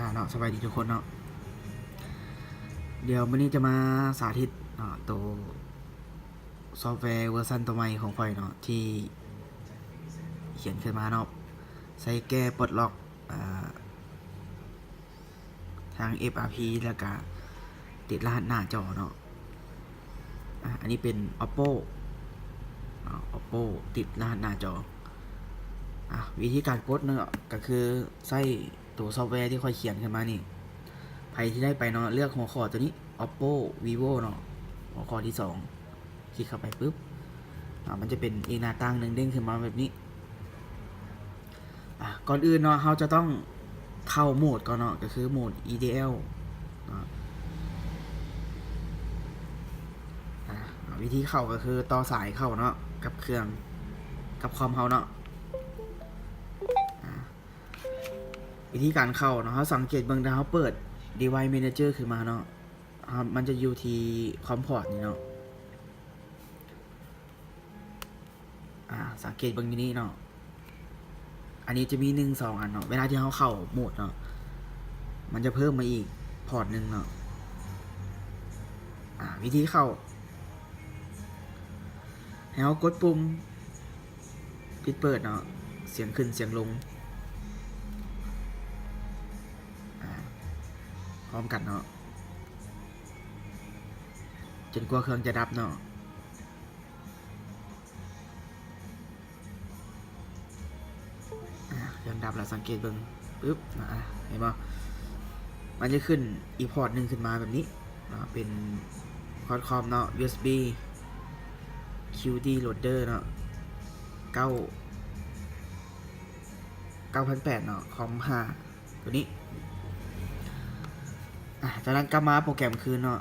ອ່າເນາະ ສະບາຍດີທຸກຄົນເນາະ. ດຽວມື້ນີ້ຈະມາສາທິດເນາະ ໂຕຊອບແວເວີຊັນໂຕໃໝ່ຂອງຂ້ອຍເນາະ ທີ່ຂຽນຂຶ້ນມາເນາະ ໃສ່ແກ້ປົດລັອກ ອ່າ ທາງ ເອັຟອາພີ ແລ້ວກະຕິດລະຫັດໜ້າຈໍເນາະ. ອ່າ ອັນນີ້ເປັນ Oppo ເນາະ Oppo ຕິດລະຫັດໜ້າຈໍ. ອ່າ ວິທີການກົດເນາະ ກະຄືໃຊ້ໂຕຊອບແວທີ່ຂ້ອຍຂຽນຂຶ້ນມານີ້ ໃຜທີ່ໄດ້ໄປເນາະ ເລືອກຫົວຂໍ້ໂຕນີ້ Oppo Vivo ເນາະ ຫົວຂໍ້ທີສອງ. ຄລິກເຂົ້າໄປປຶບ ອ່າ ມັນຈະເປັນອີກໜ້າຕ່າງໜຶ່ງເດ້ງຂຶ້ນມາແບບນີ້. ອ່າ ກ່ອນອື່ນເນາະ ເຮົາຈະຕ້ອງເຂົ້າໂໝດກ່ອນເນາະ ກໍຄືໂໝດ EDL ເນາະ. ອ່າ ວິທີເຂົ້າກໍຄືຕໍ່ສາຍເຂົ້າເນາະ ກັບເຄື່ອງ ກັບຄອມເຮົາເນາະ. ອ່າ ວິທີການເຂົ້າເນາະ ເຮົາສັງເກດເບິ່ງ ຖ້າເຮົາເປີດ Device Manager ຂຶ້ນມາເນາະ ເຮົາ ມັນຈະຢູ່ທີ່ຄອມພອດນີ້ເນາະ. ອ່າ ສັງເກດເບິ່ງຢູ່ນີ້ເນາະ ອັນນີ້ຈະມີໜຶ່ງ ສອງ ອັນເນາະ. ເວລາທີ່ເຮົາເຂົ້າໂໝດເນາະ ມັນຈະເພີ່ມມາອີກພອດໜຶ່ງເນາະ. ອ່າ ວິທີເຂົ້າ ໃຫ້ເຮົາກົດປຸ່ມປິດເປີດເນາະ ສຽງຂຶ້ນສຽງລົງ ອ່າ ພ້ອມກັນເນາະ ຈົນກວ່າເຄື່ອງຈະດັບເນາະ. ອ່າ ເຄື່ອງດັບແລ້ວ ສັງເກດເບິ່ງປຶບ ອ່າ ເຫັນບໍ່ ມັນຈະຂຶ້ນອີກພອດໜຶ່ງຂຶ້ນມາແບບນີ້ເນາະ ເປັນພອດຄອມເນາະ ຢູເອັສບີ ຄິວດີ ໂຫຼດເດີເນາະ ເກົ້າ ເກົ້າພັນແປດເນາະ ຄອມຫ້າ ໂຕນີ້. ອ່າ ຈາກນັ້ນກັບມາໂປຣແກຣມຄືນເນາະ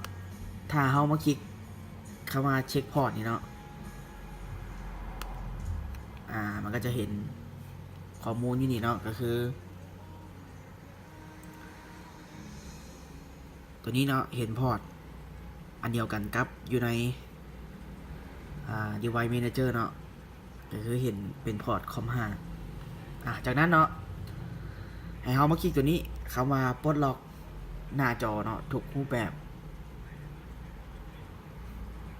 ຖ້າເຮົາມາຄລິກ ເຂົ້າມາເຊັກພອດນີ້ເນາະ ອ່າ ມັນກໍຈະເຫັນຂໍ້ມູນຢູ່ນີ້ເນາະ ກໍຄືໂຕນີ້ເນາະ ເຫັນພອດອັນດຽວກັນກັບຢູ່ໃນ ອ່າ Device Manager ເນາະ ກໍຄືເຫັນເປັນພອດຄອມຫ້າ. ອ່າ ຈາກນັ້ນເນາະ ໃຫ້ເຮົາມາຄລິກໂຕນີ້ ຄຳວ່າປົດລັອກໜ້າຈໍເນາະ ທຸກຮູບແບບ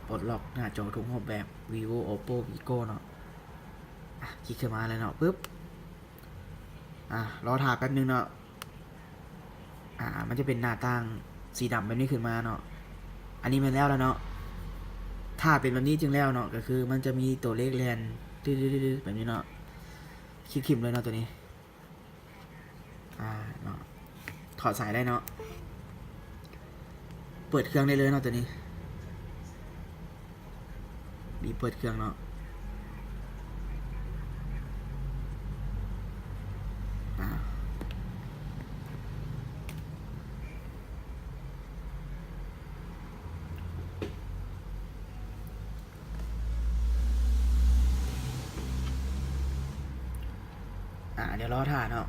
ປົດລັອກໜ້າຈໍທຸກຮູບແບບ Vivo Oppo Vigo ເນາະ. ອ່າ ຄລິກເຂົ້າມາເລີຍເນາະ ປຶບ ອ່າ ລໍຖ້າແປັບໜຶ່ງເນາະ. ອ່າ ມັນຈະເປັນໜ້າຕ່າງສີດຳແບບນີ້ຂຶ້ນມາເນາະ ອັນນີ້ແມ່ນແລ້ວລະເນາະ. ຖ້າເປັນແບບນີ້ຈຶ່ງແລ້ວເນາະ ກໍຄືມັນຈະມີຕົວເລກແລ່ນ ດຶດໆ ແບບນີ້ເນາະ ຄລິກຖິ້ມເລີຍເນາະ ໂຕນີ້. ອ່າ ເນາະ ຖອດສາຍໄດ້ເນາະ ເປີດເຄື່ອງໄດ້ເລີຍເນາະ ໂຕນີ້. ບີບເປີດເຄື່ອງເນາະ ອ່າ ອ່າ ດຽວລໍຖ້າເນາະ.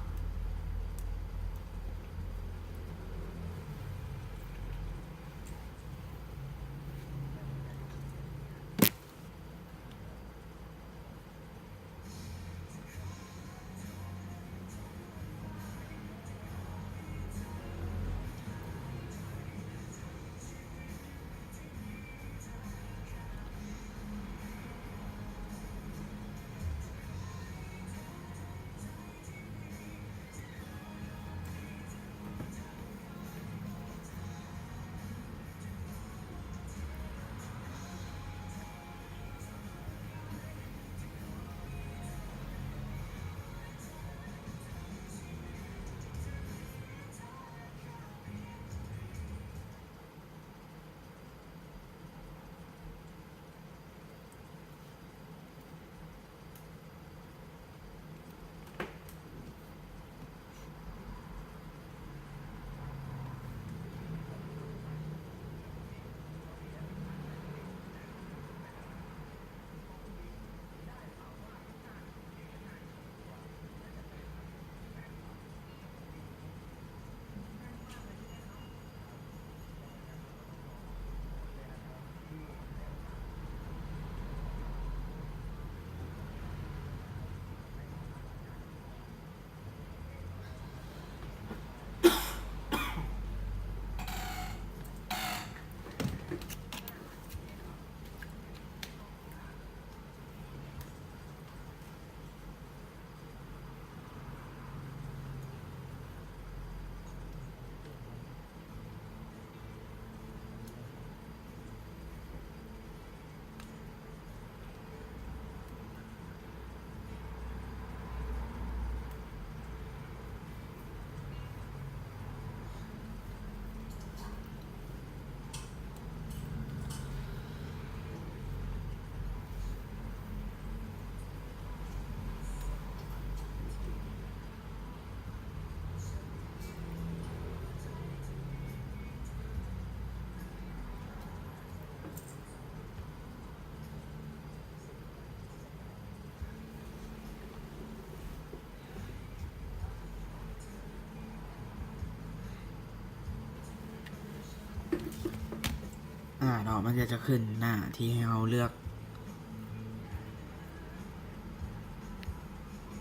ອາເນາະ ມັນກໍຈະຂຶ້ນໜ້າທີ່ໃຫ້ເຮົາເລືອກ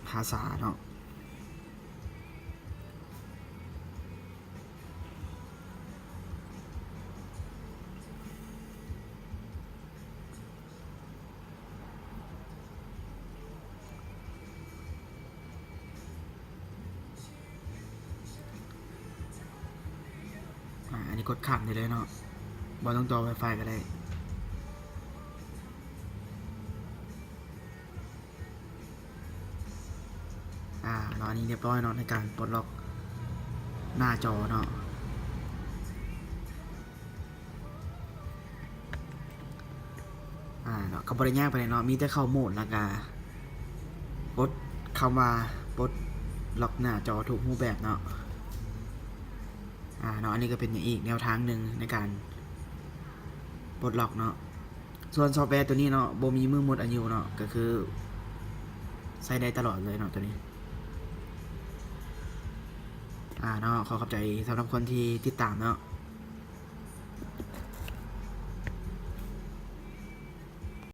ພາສາເນາະ. ອາ ອັນນີ້ກົດຂ້າມໄດ້ເລີຍເນາະ ບໍ່ຕ້ອງຕໍ່ Wi-Fi ກໍໄດ້. ອາເນາະ ອັນນີ້ຮຽບຮ້ອຍເນາະ ໃນການປົດລັອກໜ້າຈໍເນາະ. ອາເນາະ ກໍບໍ່ໄດ້ຍາກປານໃດເນາະ ມີແຕ່ເຂົ້າໂໝດ ແລ້ວກະກົດຄຳວ່າປົດລັອກໜ້າຈໍທຸກຮູບແບບເນາະ. ອາເນາະ ອັນນີ້ກໍເປັນອີກແນວທາງໜຶ່ງໃນການປົດລັອກເນາະ. ສ່ວນຊອບແວຕົວນີ້ເນາະ ບໍ່ມີມື້ໝົດອາຍຸເນາະ ກໍຄືໃຊ້ໄດ້ຕະຫຼອດເລີຍເນາະຕົວນີ້. ອາເນາະ ຂໍຂອບໃຈສຳລັບຄົນທີ່ຕິດຕາມເນາະ.